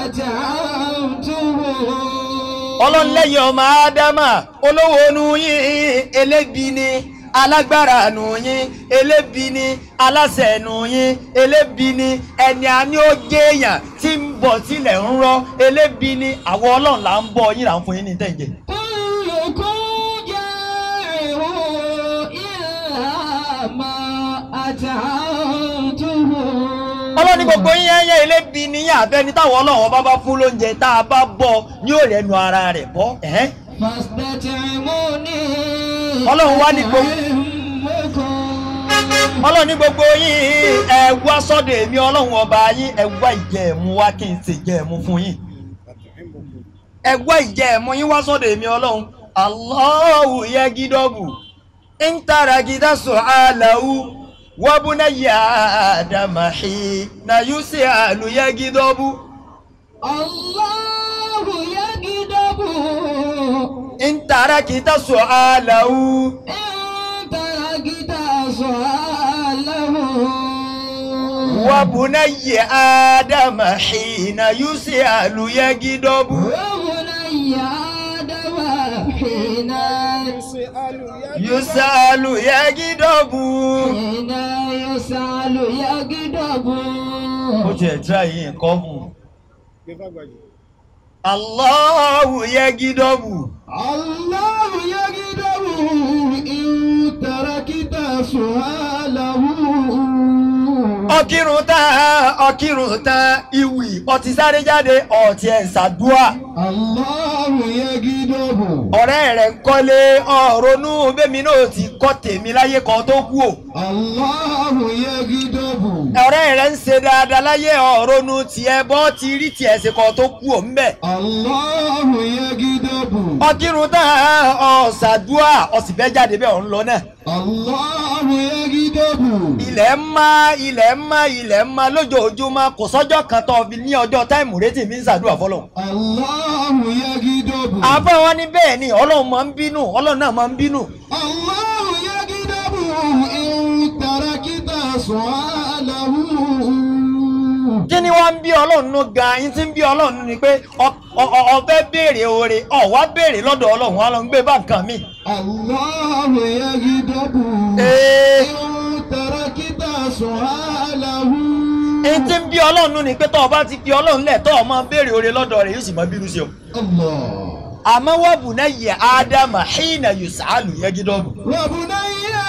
أطعمته. Ọlọ́run lẹ́yìn ọmọ Ádámà olówó nu yín elébi ni alágbára nù yín elébi ni aláṣẹ nù yín elébi ni ẹni àní ó géèyàn tí ń bọ̀ tilẹ̀ ń rọ elébi ni àwọn Ọlọ́run là ń bọ̀ yín là ń fún yín ní tẹ̀jẹ̀. كلكم جائع إلا من أطعمته. Ọlọ́run ní gbogbo yín ẹyẹ elébi ni yín àbẹ́ni táwọn Ọlọ́run ọba bá fún lóúnjẹ tá a bá bọ̀ ní òrẹ́ nu ara rẹ̀ bọ́. فاستطعموني. Ọlọ́run wá ní gbogbo Ọlọ́run ní gbogbo yín ẹ wá sọ́dọ̀ èmi Ọlọ́run ọba yín ẹ wá ìjẹ̀mú wá kí n ṣe jẹ̀mú fún yín. Ẹ wá ìjẹ̀mú yín wá sọ́dọ̀ èmi Ọlọ́run. Allahu yagidobu ntara gida su'alahu wabuna ya Adama hina yus'alu yagidobu. Allahu yagidobu ntara gida su'alahu. Ntara su'alahu. Wabuna ya Adama hina yus'alu yagidobu. Wabuna ya Adama hina yus'alu yagidobu. Hina yus'alu yagidobu. Ó tiẹ̀ tíra yìí nǹkan fún un. Allahu yagidobu. Allahu yagidobu in tarakita su'alahu. Ọkírun tán ọkírun tán ìwì ọtí sáré jáde ọtí ẹ̀ ṣàdúà. Allahu yagidobu. Ọ̀rẹ́ rẹ̀ ń kọ́lé ọ̀rọ̀nù bẹ́mi náà ti kọ́ tèmi láyé kan tó kú o. Allahu yagidobu. Ọ̀rẹ́ rẹ̀ ń ṣe dáadáa láyé ọ̀rọ̀nù tiẹ̀ bọ́ ti rí tiẹ̀ ṣe kan tó kú o ńbẹ̀. Allahu yagidobu. Ọkírun tán ọ̀ṣàdúà ọ̀sì fẹ́ jáde bẹ́ẹ̀ ọ̀ ń lọ náà. Allahu yagidobu. Ilẹ̀ ń má ilẹ̀ ń má ilẹ̀ ń má lójoojúmọ́ kò sọ́jọ́ kan tó fi ní ọjọ́ táìmù rétí mi ń ṣàdúrà fọlọ́. Allahu yagidobu. Àbá wa ní bẹ́ẹ̀ ni Ọlọ́run máa ń bínú Ọlọ́run náà máa ń bínú. Allahu yagidobu in tarakita su'alahu. Kí ni wọ́n ń bí Ọlọ́run nú gan-an? Yín tí ń bí Ọlọ́run nú ni pé ó fẹ́ béèrè oore ó wá béèrè lọ́dọ̀ Ọlọ́run á lọ ń gbé bá nǹkan mi. Allahu yagidobu. In tarakita su'alahu. Èyí tí ń bí Ọlọ́run nú ni pé tọ́ ọ bá ti fi Ọlọ́run lẹ̀ tọ́ ọ máa béèrè oore lọ́dọ̀ rẹ̀ yóò sì máa bínú sí ọ. Allah. Àmọ́ wabuna ya Ádámà hina yus'alu yagidobu. Wabuna ya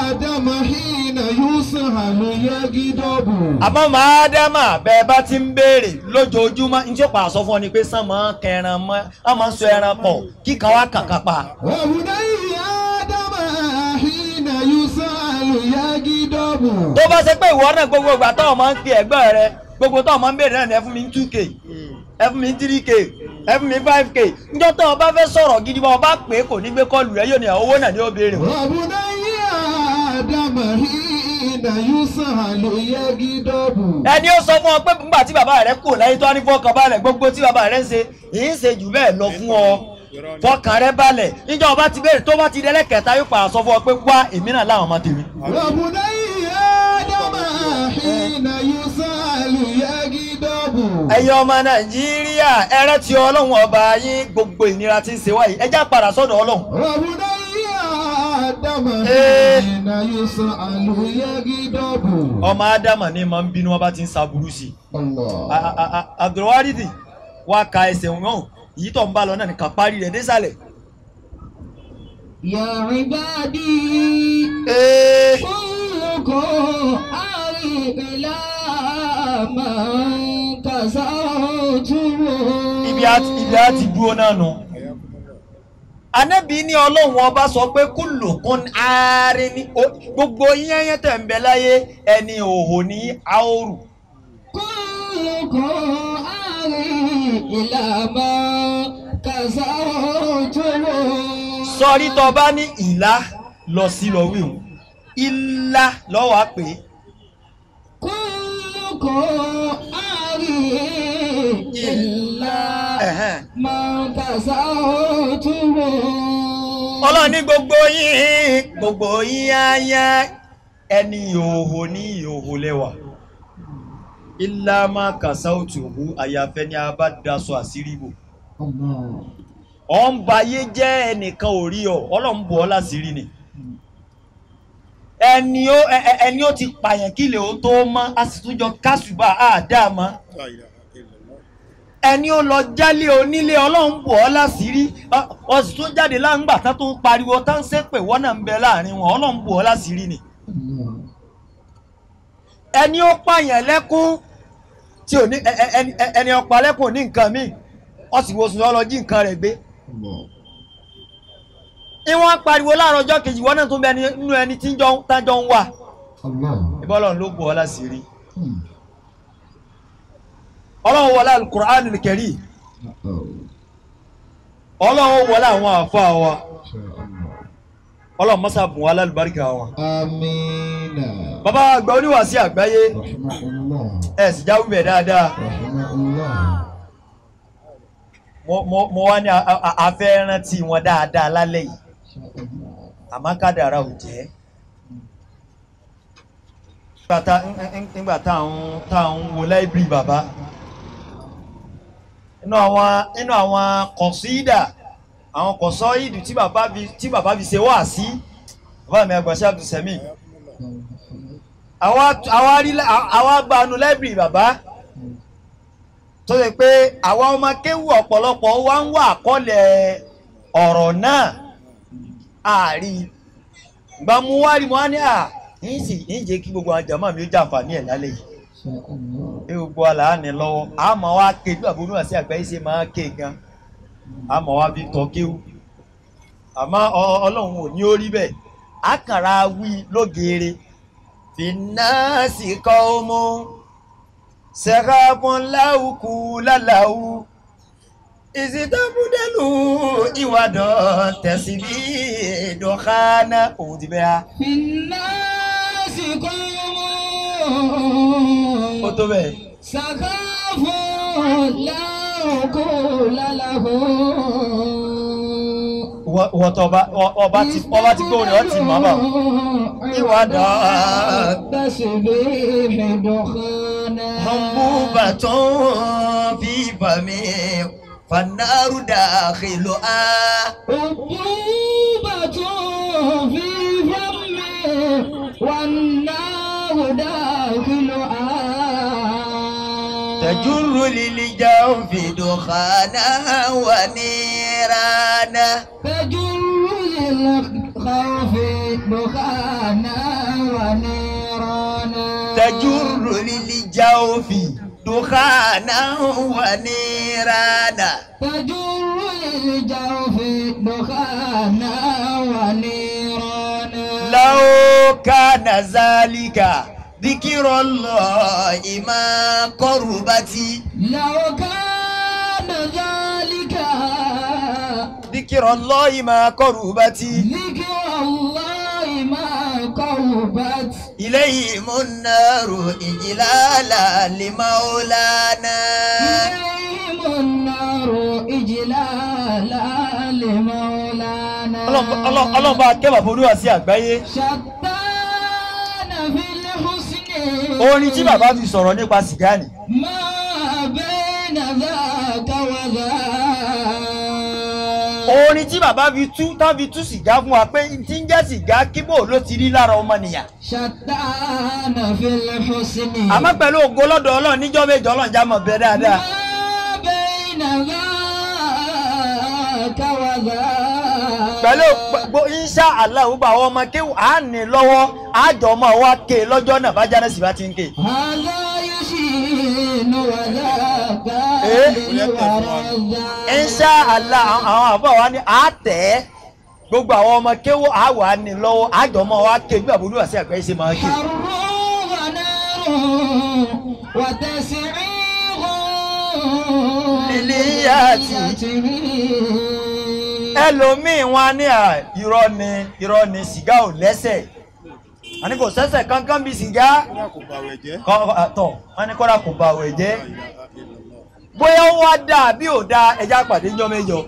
Ádámà hina yus'alu yagidobu. Àmọ́ ọmọ Ádámà bẹ́ẹ̀ bá ti ń béèrè lójoojúmọ́ ní tí ó pa àsọ fún ọ ni pé sàn máa ń kẹran mọ́ á máa ń sọ ẹran pọ̀ kíkan wá kàkà pa. Wabuna ya Ádámà hina yus'alu yagidobu. Tó bá ṣe pé ìwọ náà gbogbo ìgbà táwọn máa ń pe ẹ̀gbọ́n rẹ gbogbo táwọn máa ń béèrè náà ni ẹ fún mi ní 2K ẹ fún mi ní 3K ẹ fún mi 5K njọ́ tó o bá fẹ́ sọ̀rọ̀ gidi bá o bá pè é kò ní gbé kọ́ọ̀lù rẹ yóò ní owó náà ni ó béèrè. Wabuna ya Ádámà hina yus'alu yagidobu. Ẹni ó sọ fún ọ pé nígbà tí bàbá rẹ kù láyé tó á ní fọkàn balẹ̀ gbogbo tí bàbá rẹ ń ṣe èyí ń ṣe jù bẹ́ẹ̀ lọ fún ọ fọkàn rẹ balẹ̀ níjọ́ ọba ti béèrè tó bá ti dẹ́lẹ́kẹ̀ta yóò pa àsọ fún ọ pé wá èmi náà láwọn ọmọ tèmi. Wabuna ya Ádámà hina yus'alu yagidobu. Ẹ̀yin ọmọ Nàìjíríà ẹ rántí Ọlọ́run ọba yín gbogbo ìnira tí ń ṣe wáyé ẹ já padà sọ́dọ̀ Ọlọ́run. Wabuna ya Ádámà hina yus'alu yagidobu. Ọmọ Ádámà ni máa ń bínú wọn bá ti ń ṣaburú sí i. Allah. Abdulwaridi wá ka ẹsẹ̀ wọn yìí tó ń bá lọ náà nìkan parí rẹ̀ désàlẹ̀. Ya ibadi kullukum ari ila man كسوته. Ibi a ti dúró náà nù. Ànábì ní Ọlọ́run ọba sọ pé kúlùkún ààrẹ ní gbogbo yẹ́nyẹ́ tẹ̀ ń bẹ láyé ẹni òhò ní àórù. Kúlùkún ààrẹ ìlànà kàṣàwọ̀tòwò. Sọrí tó bá ní ìlà lọ sí lọ wíwùn ìlà lọ́wọ́ á pè é. Kúlùkún ààrẹ ìlà kàṣàwọ̀tòwò. Ọlọ́run ní gbogbo yín ayá ẹni ìhòhò ní ìhòhò lẹ́wà. Ilá máa kàṣà òtùhù àyàfẹ́ ni a bá daṣọ àṣírí bò. Ọ̀ ń ba ayé jẹ́ ẹnìkan ò rí ọ, Ọlọ́run bò ọ́ láṣìírí ni. Ẹni ó ti pààyàn kí lè ó tó mọ́, a sì tún jọ kásùbà àdá mọ́. Ẹni ó lọ jálé onílé Ọlọ́run bò ọ́ láṣìírí, ó sì tún jáde láǹgbà tá tó ń pariwo tá ń ṣépè wọ́n náà ń bẹ láàrin wọn, Ọlọ́run bò ọ́ láṣìírí ni. Ẹni ó pààyàn lẹ́kún tí ò ní ẹni ọ̀pá lẹ́kún ní nǹkan míì, ó sì wo sùn lọ jí nǹkan rẹ̀ gbé. Ìwọ́n pariwo láàárọ̀ ọjọ́ kejì wọ́n náà tún bẹ nínú ẹni tí ń jọ ń wà. Ìbọ́lọ́run ló bò ọ́ láṣìírí. Ọlọ́run wọlé Al-Qur'an al-Karim. Ọlọ́run wọlé àwọn àfáà wa. Ọlọ́run mọ́sá bùn wá lálùbáríkà wọn. Àmín. Bàbá àgbà oníwàásí àgbáyé ẹ̀ sì jáwé bẹ̀ dáadáa. Mo wá ní afẹ́ rántí wọn dáadáa lálẹ́ yìí. Àmọ́ kádàrá ò jẹ́. Nígbà tá à ń wo láìbírì bàbá. Inú àwọn kọ̀sídà, àwọn kọ̀sọ́ìdù tí bàbá fi ṣe wáàsí, bàbá mi àgbà Sheikh Abdul Sami. Àwa gba nu láìbírì bàbá tó ṣe pé àwa ọmọ kéwù ọ̀pọ̀lọpọ̀ wa ń wà àkọọ́lẹ̀ ọ̀rọ̀ náà àárí. Ìgbà mu wá rí mo wá ní à ń sì ń jẹ́ kí gbogbo àwọn jàmáà mi ó jàǹfààní ẹ̀ lálẹ́ yìí. Bí gbogbo àlà ní lọ́wọ́, àmọ́ wa ké bí àbúrò àti àgbáyé ṣe máa ké gan. Àmọ́ wa fi tọ́ kéwù. Àmọ́ Ọlọ́run ò ní ó rí bẹ́ẹ̀. Àkàrà wí lógeere. Fìnnáàsì kọ́ ọmọ. Sẹ̀ráfún láwùkú láláwù. Ìsìtàbùdẹ́lù ìwàdàn tẹ̀síbí ìdọ̀kánná òun ti bẹ́ẹ̀ ha. Fìnnáàsì kọ́ ọmọ. Ó tó bẹ́ẹ̀. Sàkáfún láwùkú láláwù. Wọ́n tó ọba ti gbóhùn rẹ̀ ọ́ ti mọ̀ bá. Ìwàdàn tẹ̀síbí ìdọ̀kánná. Humbuba tún fi fàmí fanáru dàkìlù á. Humbuba tún fi fàmí fanáru dàkìlù á. Tajurru lil jawfi dukhana wa nirana. Tajurru lil khawfi dukhana wa nirana. Tajurru lil jawfi dukhana wa nirana. Tajurru lil jawfi dukhana wa nirana. Law kana zalika dhikrullahi ma qurbati. Law kana zalika dhikrullahi ma qurbati. Dhikrullahi ma qurbati. إليهم النار إجلالا لمولانا. إليهم النار إجلالا لمولانا. Ọlọ́run bá kẹ́ bàbá olúwa sí àgbáyé. شتان في الحسن. Orin tí bàbá fi sọ̀rọ̀ nípa sìgá ni. ما بين ذاك وذاك. Orin tí bàbá fi tú tá fi tú sìgá fún wa pé tí ń jẹ́ sìgá kíbò ló ti rí lára ọmọnìyàn. Ṣàtánà fil husni. Àmọ́ pẹ̀lú ògo lọ́dọ̀ Ọlọ́run níjọ́ méjì Ọlọ́run já mọ̀ bẹ́ẹ̀ dáadáa. Ma bayna dhaka wa dhaka. Pẹ̀lú gbogbo insha Allah gbogbo àwọn ọmọ kéwù á ní lọ́wọ́ àjọ ọmọ wa ké lọ́jọ́ náà bá jáde sí bá ti ń ké. Hadha yushinu wa Insha Allah àwọn àbọ̀ wa ní àtẹ̀ gbogbo àwọn ọmọ kéwọ́ àwa ní lọ́wọ́ àjọmọ́ wa ké bí àbúrò àti àgbẹ̀ ṣe máa ké. Ẹlòmíì wọn ní irọ́ ni sìgá ò lẹ́sẹ̀ àní kò sẹ́sẹ̀ kankan bí sìgá tọ̀ wọn ní kọ́ra kò bà wẹ̀ jẹ́ bóyá ó wá dáa bí ò dáa ẹja pàdé ńjọ́ mẹ́jọ.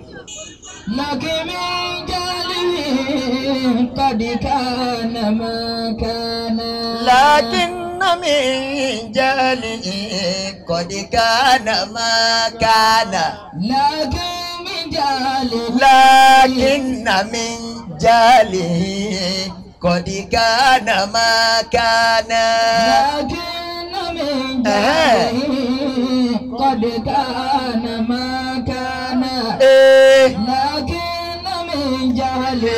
Làkìmí jálì kàdí kànà máa kànà. Làkìnnàmí jálì kàdí kànà máa kànà. Làkìmí jálì. Làkìnnàmí jálì kàdí kànà máa kànà. Làkìnnàmí jálì kàdí kànà máa kànà. Làkìnnàmí jálì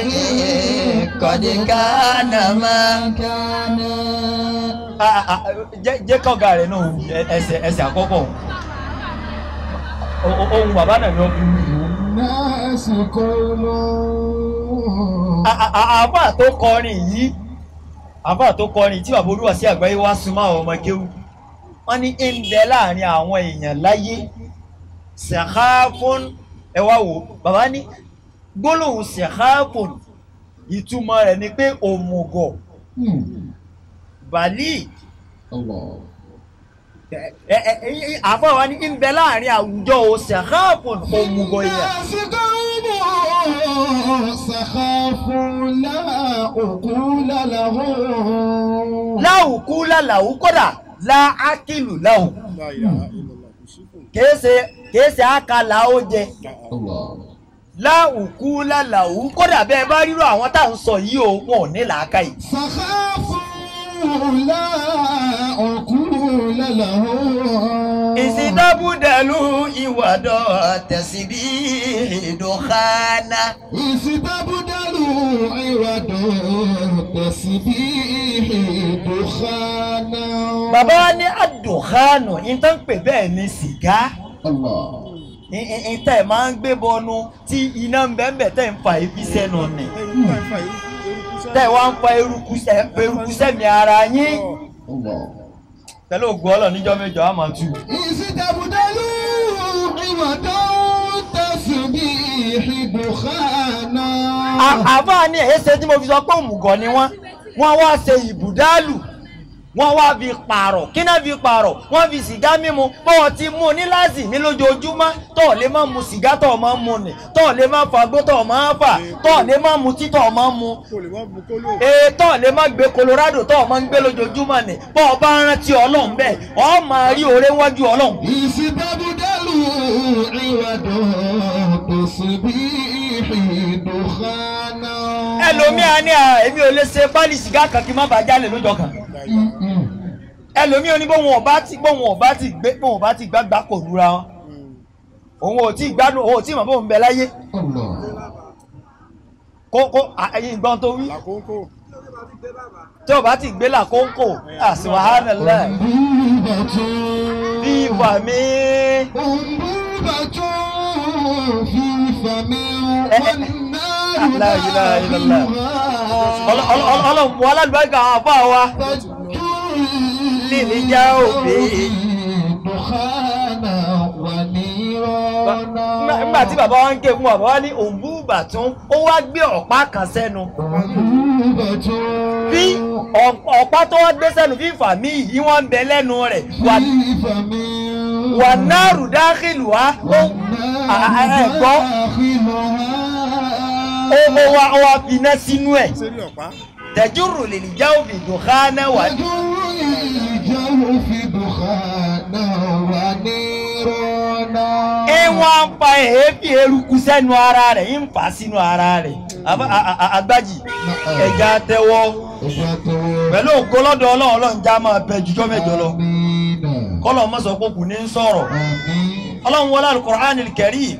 kàdí kànà máa kànà. Jẹ́ kọ́gà rẹ̀ náà ẹsẹ̀ àkọ́kọ́ ohun bàbá náà ló fi wú. Àbá tó kọrin yìí, àbá tó kọrin tí bàbá Olúwa sí àgbáyé wá súnmọ́ àwọn ọmọ kéwú, wọ́n ní ń bẹ láàrin àwọn èèyàn láyé sẹ̀káfún. Ẹ wá wò bàbá ní gbólóhùn sẹ̀káfún, ìtumọ̀ rẹ̀ ni pé òmùgọ̀ bàálì. Àfọwọ́ ní ń bẹ láàrin àwùjọ o sẹ̀káfún òmùgọ̀ èèyàn. Láwùkú lálàwù kódà láàkìlù láwù. Kèése àkàlà ó jẹ. Láwùkú lálàwù kódà bẹ́ẹ̀ bá rírọ àwọn tá à ń sọ yìí o, wọn ò ní làákàyè. Ìsìdábùdàlù ìwàdọ̀ tẹ̀síbí ìdùnkánná. Ìsìdábùdàlù ìwàdọ̀ tẹ̀síbí ìdùnkánná. Bàbá wa ní àdùnkánù, ìtàn pè bẹ́ẹ̀ ni sìgá. Ìtàn ẹ̀ máa ń gbé bọnu tí iná ń bẹ́ẹ̀ tẹ̀ ń fa ibi sẹ́nu nì. Tẹ̀ wá ń fa eruku sẹ́mi ara yín. Pẹ̀lú ògùn ọlọ́ níjọ́ mẹ́jọ á máa tú. Ìsìtàbùdálù ìwàdó tẹ̀síbí ìdùnkánná. Àbá ni èyí ṣe tí mo fi sọ pé òmùgọ̀ ni wọ́n. Wọ́n wá ṣe ìbùdálù, wọ́n wá fi pààrọ̀. Kí náà fi pààrọ̀? Wọ́n fi sìgá mímu. Bọ́ọ̀ ti mú ní láàzì ní lójoojúmọ́, tọ́ lè má mu sìgá tọ́ máa mu nì, tọ́ lè má fagbó tọ́ máa fà, tọ́ lè má mu tí tọ́ máa mu, tọ́ lè má gbé Colorado tọ́ máa ń gbé lójoojúmọ́ nì. Bọ́ọ̀ bá rántí Ọlọ́run bẹ́ẹ̀, ọ máa rí oore wájú Ọlọ́run. Ìsìtàbùdálù ìwàdó tẹ̀síbí ìdùnkánná. Ẹlòmíà ní èmi ò lè ṣe pálí sìgá kan kí n má bàa jálè lójọ́ kan. Ẹlòmíì ní bóun ọba ti gbé bóun ọba ti gbàgbà kò lura wọn, òun ò tí gbádùn, òun ò tí mọ̀ bóun bẹ láyé. Kókó ẹyin ìgbọ́n tó wí tí ọba ti gbé làkóńkò àṣìwàhánàlá bí ìwà mi. Ọlọ́run wọlé àlùbáríkà àwọn àbá wa. Lílì já òbí. Nígbà tí bàbá wa ń ké fún bàbá wa ní òǹbùbàtún, ó wá gbé ọ̀pá kan sẹ́nu. Bí ọ̀pá tó wá gbé sẹ́nu fífà mí yìí wọ́n ń bẹ lẹ́nu rẹ̀. Wà náà rùdákìlù wá. Ẹ gbọ́. Ó wá fi iná sínú ẹ̀. Tẹ̀júrù lè já òbí dùkánná wà. Ìwọ̀n ń fa èéfì eruku sẹ́nu ara rẹ̀, ń fà sínú ara rẹ̀. Agbájì, ẹja tẹ́wọ́. Pẹ̀lú ògo lọ́dọ̀ Ọlọ́run, Ọlọ́run já máa bẹ jùjọ́ mẹ́jọ lọ. Kọ́lọ̀ mọ́ sọ pé kò ní sọ̀rọ̀. Ọlọ́run wọlé Al-Qur'anil Karim.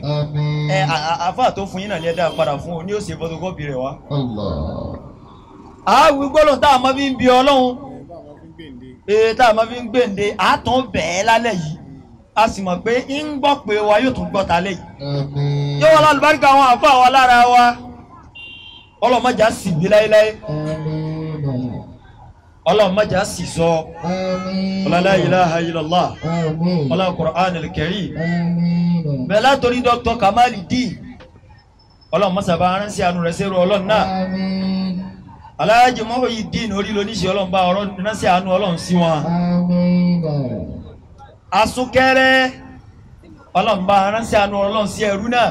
Ẹ àfáà tó fún yín náà ní ẹ̀dá padà fún un ní ó ṣe photocopy rẹ̀ wá. Àwí gbólóhùn tá a máa fi ń bi Ọlọ́run, tá a máa fi ń gbèǹde, àtún bẹ́ẹ̀ lálẹ́ yìí. A sì mọ̀ pé ń gbọ́ pé wa yóò tún gbọ́ ta lẹ́yìn. Yóò wọlé àlùbáríkà àwọn àfa wa lára wa. Ọlọ́mọdé á sì bí láéláé. Ọlọ́mọdé á sì sọ. La ilaha illallah. Ọlá Qur'an al-Karim. Bẹ́ẹ̀ látòrí Dr. Kamali D. Ọlọ́mọsàbà aránṣẹ́ àánú rẹ̀ sẹ́rù ọlọ́run náà. Alhaji Muhyiddin orí lóníṣẹ́ ọlọ́run bá ọ̀rọ̀ ránṣẹ́ àánú ọlọ́run sí wọn. Asúnkẹ́rẹ́ ọlọ́run bá ránṣẹ́ àánú ọlọ́run sí ẹrú náà.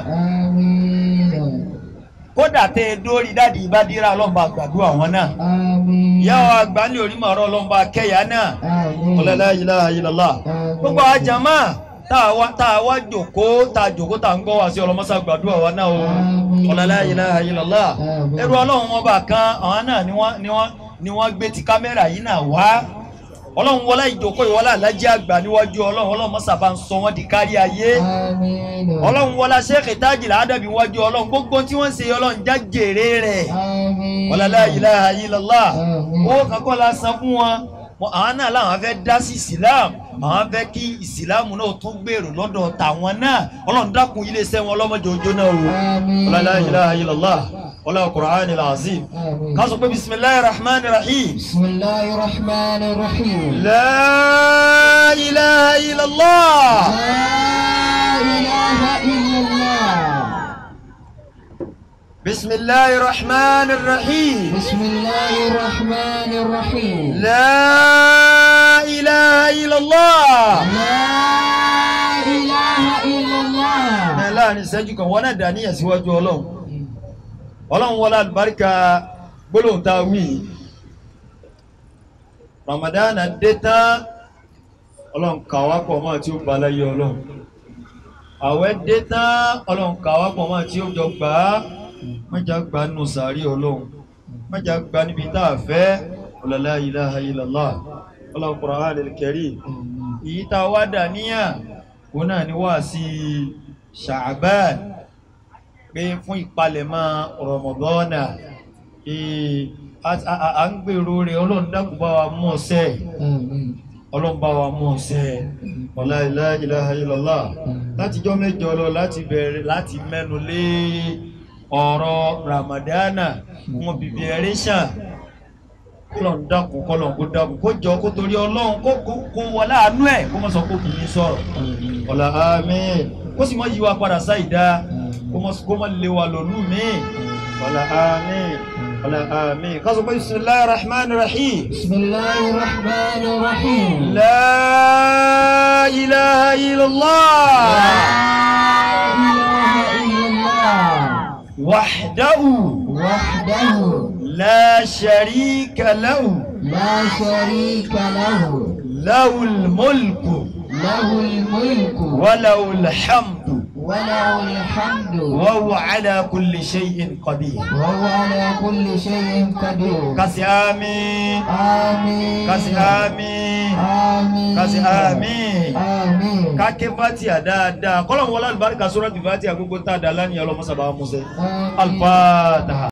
Kódà tẹ ẹ dórí dáàdi ìbádìrá ọlọ́run bá gbàdúrà wọn náà. Ìyá wa àgbà ní orímọ̀ ọ̀rọ̀ ọlọ́run bá kẹ́yà náà. La ilaha illallah. Gbogbo àwọn jàmá tá a wá jòkó tá a jòkó tá a ń gbọ́ wá sí ọlọ́mọ́sá gbàdúrà wa náà o. La ilaha illallah. Ẹrú ọlọ́run wọn bá kan àwọn náà ni wọ́n gbé ti kámẹ́rà yìí náà wá. Ọlọ́run wọlá ìjókòó ìwọlá alájí àgbà níwájú ọlọ́run ọlọ́run mọ́sàbá ń sọ wọ́n di kárí ayé. Ọlọ́run wọlá Sheikh Tajil Adabi níwájú ọlọ́run gbogbo tí wọ́n ń ṣe ọlọ́run já jèrè rẹ̀. La ilaha illallah. Owó kankan la san fún wọn. Àwọn náà làwọn fẹ́ dá sí Islam, àwọn fẹ́ kí ìsìlámù náà tún gbèrò lọ́dọ̀ tàwọn náà. Ọlọ́run dákun iléeṣẹ́ wọn ọlọ́mọdé ọjọ́ náà o. La ilaha illallah. Ọlá Qur'an al-Azim. Ká sọ pé bismillahir rahmanir rahim. Bismillahir rahmanir rahim. La ilaha illallah. La ilaha illallah. Bismillahir rahmanir rahim. Bismillahir rahmanir rahim. La ilaha illallah. La ilaha illallah. Ní láàrin ìṣẹ́jú kan wọ́n náà dà níyà síwájú ọlọ́run. Ọlọ́run wọlé àlùbáríkà gbólóhùn tá a wí. Ramadan dé tán, ọlọ́run kà wá pọ̀ mọ́ tí ó bá láyé ọlọ́run. Àwẹ̀ dé tán, ọlọ́run kà wá pọ̀ mọ́ tí ó jọ gbà á. Mẹ́jà gbà nù sàárì ọlọ́run. Mẹ́jà gbà níbi tá a fẹ́. La ilaha illallah. Ọlọ́run Qur'an al-Karim. Èyí tá a wá dà níyà, òun náà ni wá sí Sha'ban pé fún ìpalẹ̀mọ́ Rọmọdọ́nà à ń gbèrò rẹ̀. Ọlọ́run dákun bá wa mú ọsẹ́, ọlọ́run bá wa mú ọsẹ́. La ilaha illallah. Látijọ́ mẹ́jọ lọ láti bẹ̀rẹ̀ láti mẹ́nu lé ọ̀rọ̀ Ramadana fún preparation. Kọ́lọ́n dákun kọ́lọ́n kó dákun kó jọ kó torí ọlọ́run kó wọlé àánú ẹ̀ kó má sọ kó kì í sọ̀rọ̀. Ọ̀là àmín. Kó sì mọ́ yí wa padà sáìdá. Kó má lé wa lọ́lú mi. Ọ̀là àmín. Ọ̀là àmín. Ká sọ pé bismillahir rahmanir rahim. Bismillahir rahmanir rahim. La ilaha illallah. La ilaha illallah. Wahdahu. Wahdahu. La sharika lahu. La sharika lahu. Lahul mulku. Lahul mulku. Wa lahul hamdu. وله الحمد وهو على كل شيء قدير. وهو على كل شيء قدير. Kasi آمين. آمين. Kasi آمين. آمين. Kasi آمين. آمين. Ká ké Fatiha dáadáa. Kọ́lọ́n wọlé àlùbáríkà Suratul Fatiha gbogbo tá a dà lánìí ọlọ́mọ sábà mú sẹ́. Al-Fatiha.